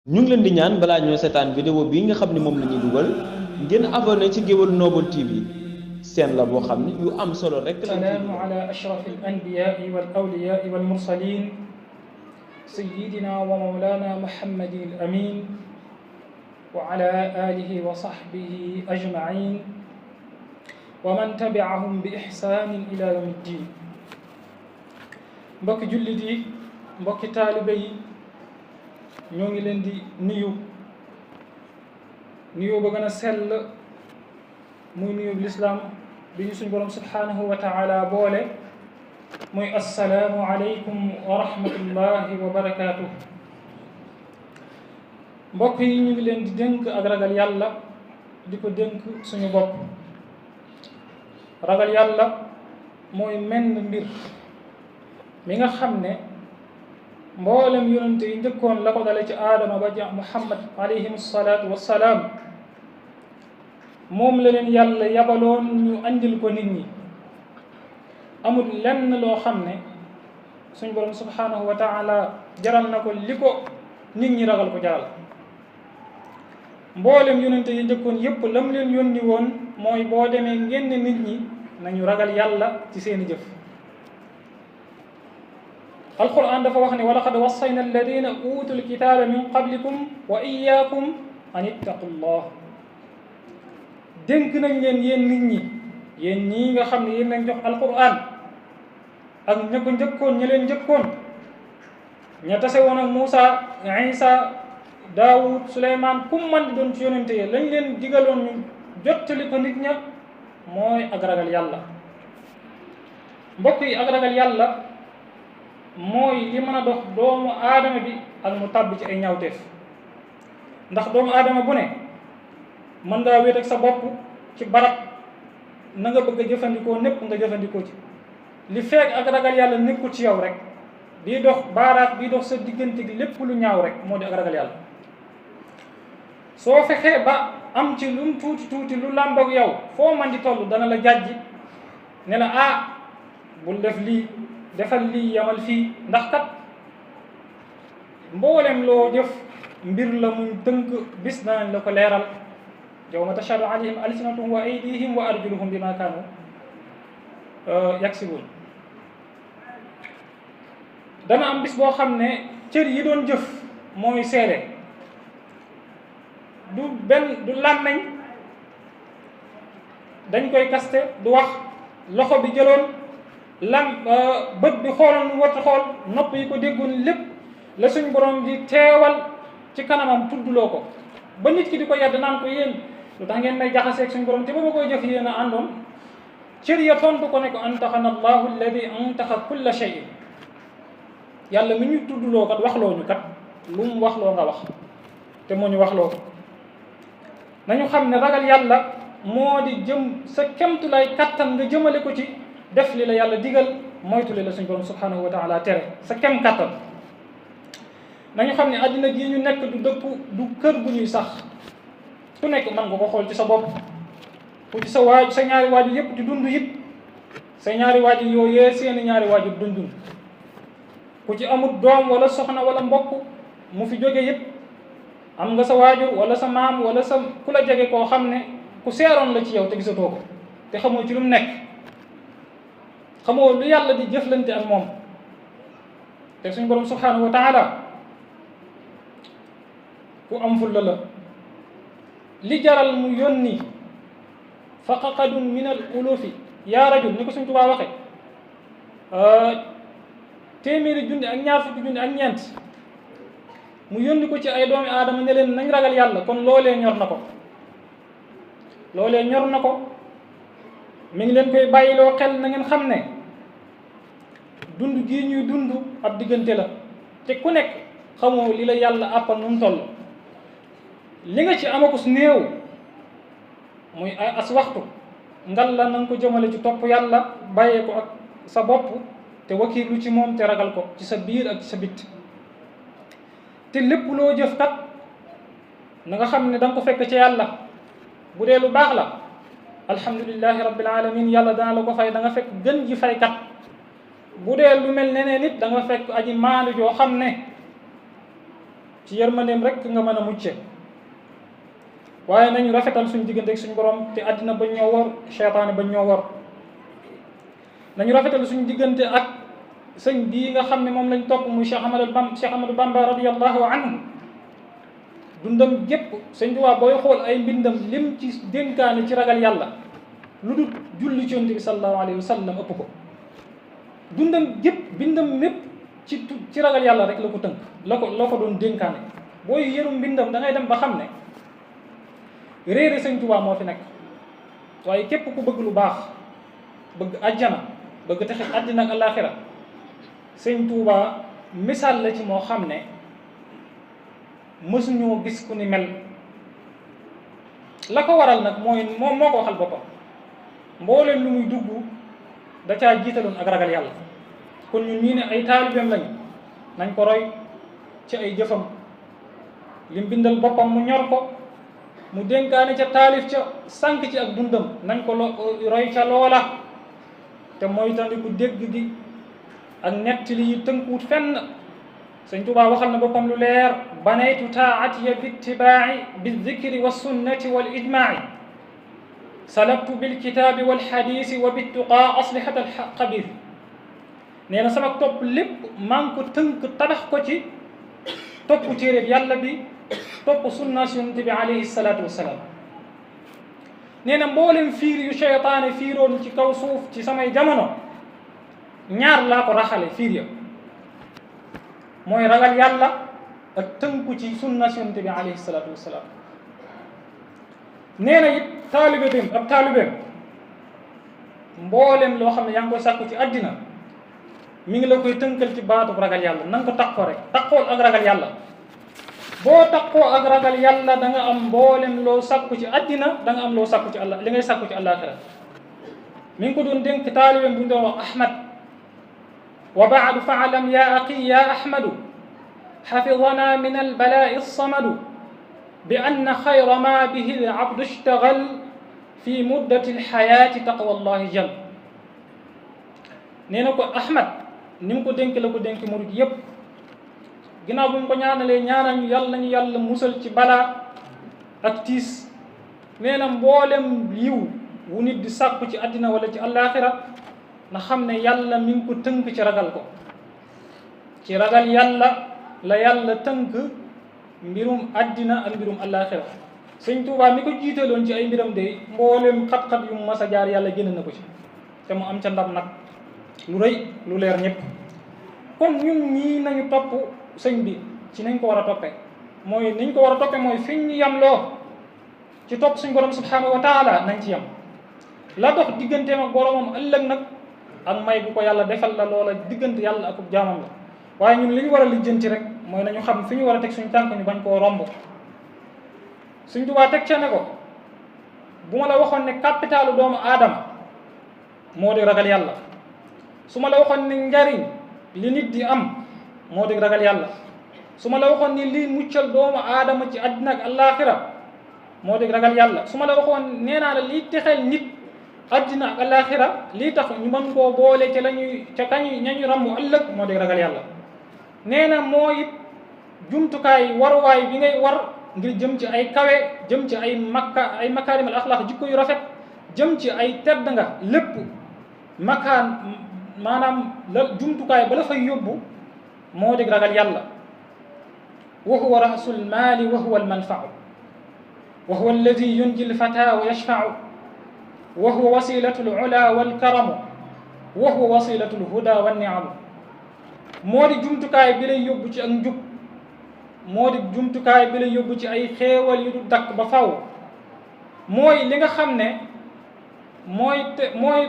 ñu ngi leen di ñaan balaa ñoo seetaan vidéo bii nga xam ne moom la ñuy dugal ngeen abonné ci Géwël Noble TV seen la boo xam ne yu am solo rek la. salaamu ala ashrafil anbiyaai wal awliyaai wal mursaliin sayyidina wa mawlana muhammadin al amin wa ala alihi wa sahbihi ajmain wa man tabiahum bi ihsanin ila yawmi ddin. mbokki jullit yi, mbokki taalibe yi, ñoo ngi leen di nuyu ba gën a sell muy nuyu lislaam bi ñu suñu borom subhanahu wa taala boole muy assalaamu aleykum wa rahmatullahi wa barakaatuh. mbokk yi, ñu ngi leen di dénk ak ragal yàlla, di ko dénk suñu bopp. ragal yàlla mooy menn mbir mi nga xam ne mboolem yonente yi njëkkoon la ko dale ci aadama ba ja muhammad alayhim salaatu wassalaam moom la leen yàlla yabaloon ñu andil ko nit ñi. amul lenn loo xam ne suñ borom subhanahu wa taala jaral na ko li ko nit ñi ragal ko jaral. mboolem yonente yi njëkkoon yépp lam leen yónni woon mooy boo demee ngeen nit ñi nañu ragal yàlla ci seeni jëf. alquran dafa wax ne wa laqad wassayna alladina utul kitaaba min qablikum wa iyaakum an ittaqullah. dénk nañ leen yéen nit ñi, yéen ñii nga xam ne yéen lañ jox alquran ak ña ko njëkkoon ña leen njëkkoon, ña tase woon ak Muusa, Isa, Daawud, Suleymaan, kum man di doon ci yonente yi lañ leen digaloon ñu jottali ko nit ña mooy ak ragal yàlla. mbokk yi, ak ragal yàlla mooy li mën a dox doomu aadama bi ak mu tàbbi ci ay ñaawteef. ndax doomu aadama bu ne mën ngaa wéet ak sa bopp ci barab na nga bëgg a jëfandikoo népp nga jëfandikoo ci li feeg ak ragal yàlla nekkul ci yow rek bii dox baaraat bii dox sa diggante gi lépp lu ñaaw rek moo di ak ragal yàlla. soo fexee ba am ci lu mu tuuti tuuti lu làmboog yow foo man di toll dana la jàjji ne la bul def lii, defal lii, yamal fii. ndax kat mboolem loo jëf mbir la muy tënk, bis danañ la ko leeral. yawma tashhadu alayhim alsinatuhum wa aydihim wa arjuluhum bima kaanu yaksibuun. dana am bis boo xam ne cër yi doon jëf mooy seede, du làmmeñ dañ koy kaste, du wax. loxo bi jëloon bët bi xooloon lu war a xool, nopp yi ko déggoon, lépp la suñ borom di teewal ci kanamam tuddloo ko ba nit ki di ko yedd naan ko yéen lu tax ngeen may jaxaseeg suñ borom te ba ma koy jëf yéen a àndoon. cër ya tontu ko ne ko antaxana allahu alladi antaxa kulla shay. yàlla mi ñu tuddloo kat waxloo ñu kat lu mu waxloo nga wax te moo ñu waxloo ko. nañu xam ne ragal yàlla moo di jëm sa kemtulay kattan nga jëmale ko ci def li la yàlla digal, moytu li la suñ borom subhanahu wa taala tere sa kem kattan. nañu xam ne àddina gii ñu nekk du dëkk, du kër bu ñuy sax. ku nekk mën nga ko xool ci sa bopp, ku ci sa ñaari waajur yépp di dund it sa ñaari waajur yooyee seeni ñaari waajur dundun. ku ci amul doom wala soxna wala mbokk mu fi jóge yépp am nga sa waajur wala sa maam wala sa ku la jege koo xam ne ku seeroon la ci yow te gisatoo ko te xamoo ci lu mu nekk, xamoo lu yàlla di jëflante ak moom. te suñ borom subhanahu wa taala ku am fulla la. li jaral mu yónni faqaqadun min al ulufi yaa rajul ni ko suñ Tuubaa waxe téeméeri junni ak ñaar fukki junni ak ñeent mu yónni ko ci ay doomi aadama ne leen nañ ragal yàlla. kon loolee ñor na ko, loolee ñor na ko. mi ngi leen koy bàyyiloo xel. na ngeen xam ne dund gii ñuy dund ab diggante la te ku nekk xamoo li la yàlla àppal nu mu toll. li nga ci amakus néew muy ay as waxtu ngal la na nga ko jëmale ci topp yàlla, bàyyee ko ak sa bopp te wakiilu ci moom te ragal ko ci sa biir ak ci sa bit. te lépp loo jëf kat na nga xam ne da nga ko fekk ci yàlla. bu dee lu baax la alhamdulillahi rabbil alamin, yàlla dana la ko fay, da nga fekk gën ji faykat. bu dee lu mel neneen nit da nga fekk aji maandu joo xam ne ci yërmandeem rek nga mën a mucce waaye nañu rafetal suñu diggante ak suñu borom te àddina bañ ñoo wor seytaane bañ ñoo wor nañu rafetal suñu diggante ak sëñ bii nga xam ne moom lañ topp muy Cheikh Ahmadou Bamba radiyallahu anhu dundam gépp sëñ Tuubaa booy xool ay mbindam lim ci dénkaane ci ragal yàlla lu dul julli ci yonent bi sallallahu alayhi wa sallam ëpp ko dundam gépp bindam mépp ci ragal yàlla rek la ko tënk la ko doon dénkaane booy yëru mbindam da ngay dem ba xam ne réere sëñ Tuubaa moo fi nekk waaye képp ku bëgg lu baax bëgg ajjana bëgg texe àddina ak àllaaxira sëñ Tuubaa misaal la ci moo xam ne mësuñoo gis ku ni mel la ko waral nag mooy moom moo ko waxal boppam mbooleem lu muy dugg da caa jiitaloon ak ragal yàlla kon ñun ñii ne ay taalibeem lañu nañ ko roy ci ay jëfam lim bindal boppam mu ñor ko mu dénkaane ca taalif ca sànq ci ak dundam nañ ko roy ca loola te mooy tandiku dégg gi ak nettali yi tënkuwut fenn sëñ Tuubaa waxal na boppam lu leer banaytu taatiya bittibaaci bizikri wassunnati wal ijmaaci salabtu bilkitaabi walxadiisi wa bittuqaa aslihata alxabir nee na sama topp lépp maa ngi ko tënk tabax ko ci topp téereb yàlla bi topp sunnaas yonent bi alayhi salaatu wassalaam nee na mboolem fiir yu cheytaane fiiroon ci kaw suuf ci samay jamono ñaar laa ko raxale fiir ya mooy ragal yàlla ak tënku ci sunnaas yonent bi alayhi salaatu wassalaam nee na it ab taalibeem mboolem loo xam ne yaa ngi koy sàkku ci àddina mi ngi la koy tënkal ci baatub ragal yàlla na nga ko takkoo rek takkool ak ragal yàlla boo takkoo ak ragal yàlla da nga am mboolem loo sàkku ci àddina da nga am loo sàkku ci àlla li ngay sàkku ci àllaaxira mi ngi ko doon dénk taalibeem bu ñu doon wax Ahmad wa baadu faalam ya aqi ya ahmadu xafidana min albalaa'i alsamadu bi anna xayra ma bihi alabdu ishtagal fi muddati alxayaati taqwa allahi jal nee na ko Ahmad ni mu ko dénk la ko dénk murid yépp ginnaaw bu mu ko ñaanalee ñaanal ñu yàlla nañu yàlla musal ci balaa ak tiis nee na mboolem yiw wu nit di sàkku ci àddina wala ci àllaaxira na xam ne yàlla mi ngi ko tënk ci ragal ko ci ragal yàlla la yàlla tënk mbirum àddina ak mbirum àllaaxira sëñ Tuubaa mi ko jiitaloon ci ay mbiram de mboolem xat-xat yu mu mas a jaar yàlla génn na ko ci te mu am ca ndam nag lu rëy lu leer ñëpp kon ñun ñii nañu topp sëñ bi ci nañ ko war a toppee mooy niñ ko war a toppee mooy fiñ ñu yam loo ci topp suñ borom subhanahu wa taala nañ ci yam la dox digganteem ak boromam ëllëg nag ak may bu ko yàlla defal la loola diggante yàlla ak jaamam la waaye ñun li ñu war a lijjanti rek mooy nañu xam fi ñu war a teg suñu tànk ñu bañ koo romb Sëñ Tuubaa teg ca ne ko bu ma la waxoon ne capitalu doomu aadama moo di ragal yàlla su ma la waxoon ne njariñ li nit di am moo di ragal yàlla su ma la waxoon ni lii muccal doomu aadama ci àddina ak àllaaxira moo di ragal yàlla su ma la waxoon nee naa la lii texeel nit àddina ak àllaaxira lii tax ñu mën koo boole ca lañuy ca kañu ñañu rammu ëllëg moo di ragal yàlla nee na moo it jumtukaay waruwaay bi ngay war ngir jëm ci ay kawe jëm ci ay makaarimal axlaaq jikko yu rafet jëm ci ay tedd nga lépp maanaam la jumtukaay ba la fay yóbbu moo di ragal yàlla wa huwa rasul maali wa huwa almanfau wa huwa alladi yunji alfata wa yashfau wa huwa wasilatu alula walkaramu wa huwa wasilatu alhuda wanniamu moo di jumtukaay bi lay yóbbu ci ak njub moo di jumtukaay bi lay yóbbu ci ay xéewal yu du dakk ba faw mooy li nga xam ne mooy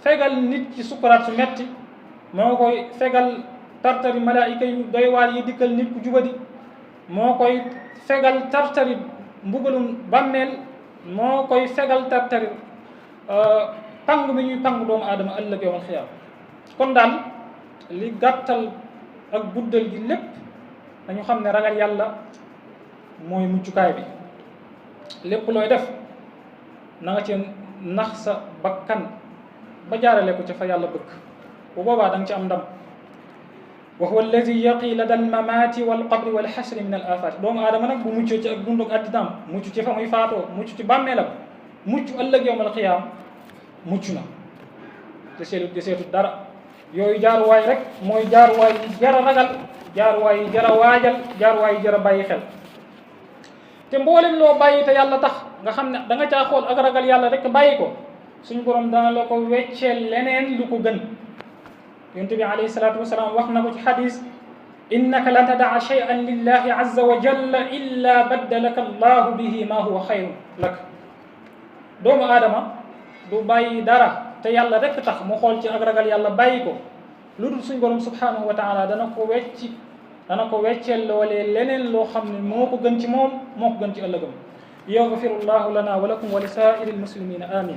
fegal nit ci sukuraat su metti moo koy fegal tartari malaayika yu doy waar yi dikkal nit ku jubadi moo koy fegal tartari mbugalum bàmmeel moo koy fegal tartari pang bi ñuy pang doomu aadama ëllëg yawmal xiyaam kon daal li gàttal ak guddal gi lépp dañu xam ne ragal yàlla mooy muccukaay bi lépp looy def na nga ci nax sa bakkan ba jaarale ko ca fa yàlla bëgg bu boobaa da nga ci am ndam wa huwa alladi yaqi lada almamaati walqabri walxasri min al afaati doomu aadama nag bu muccoo ci ak dundug addinaam mucc ci fa muy faatoo mucc ci bàmmeelam mucc ëllëg yowmal qiyaam mucc na te seetut dara yooyu jaaruwaay rek mooy jaaruwaay yi jar a ragal jaaruwaay yi jar a waajal jaaruwaay yi jar a bàyyi xel te mboolem loo bàyyi te yàlla tax nga xam ne da nga caa xool ak ragal yàlla rek bàyyi ko suñu borom dana la ko wecceel leneen lu ko gën yonent bi alayhi salaatu wasalaam wax na ko ci xadis innaka la tadaa shay'an lillahi azza wa jalla illa baddalaka allahu bihi ma huwa xayrun lak doomu aadama du bàyyi dara te yàlla rek tax mu xool ci ak ragal yàlla bàyyi ko lu dul suñ borom subhanahu wa taala dana ko wecceel loolee leneen loo xam ne moo ko gën ci moom moo ko gën ci ëllëgam yaghfiru llahu lana wa lakum wa li saa'iri almuslimina amin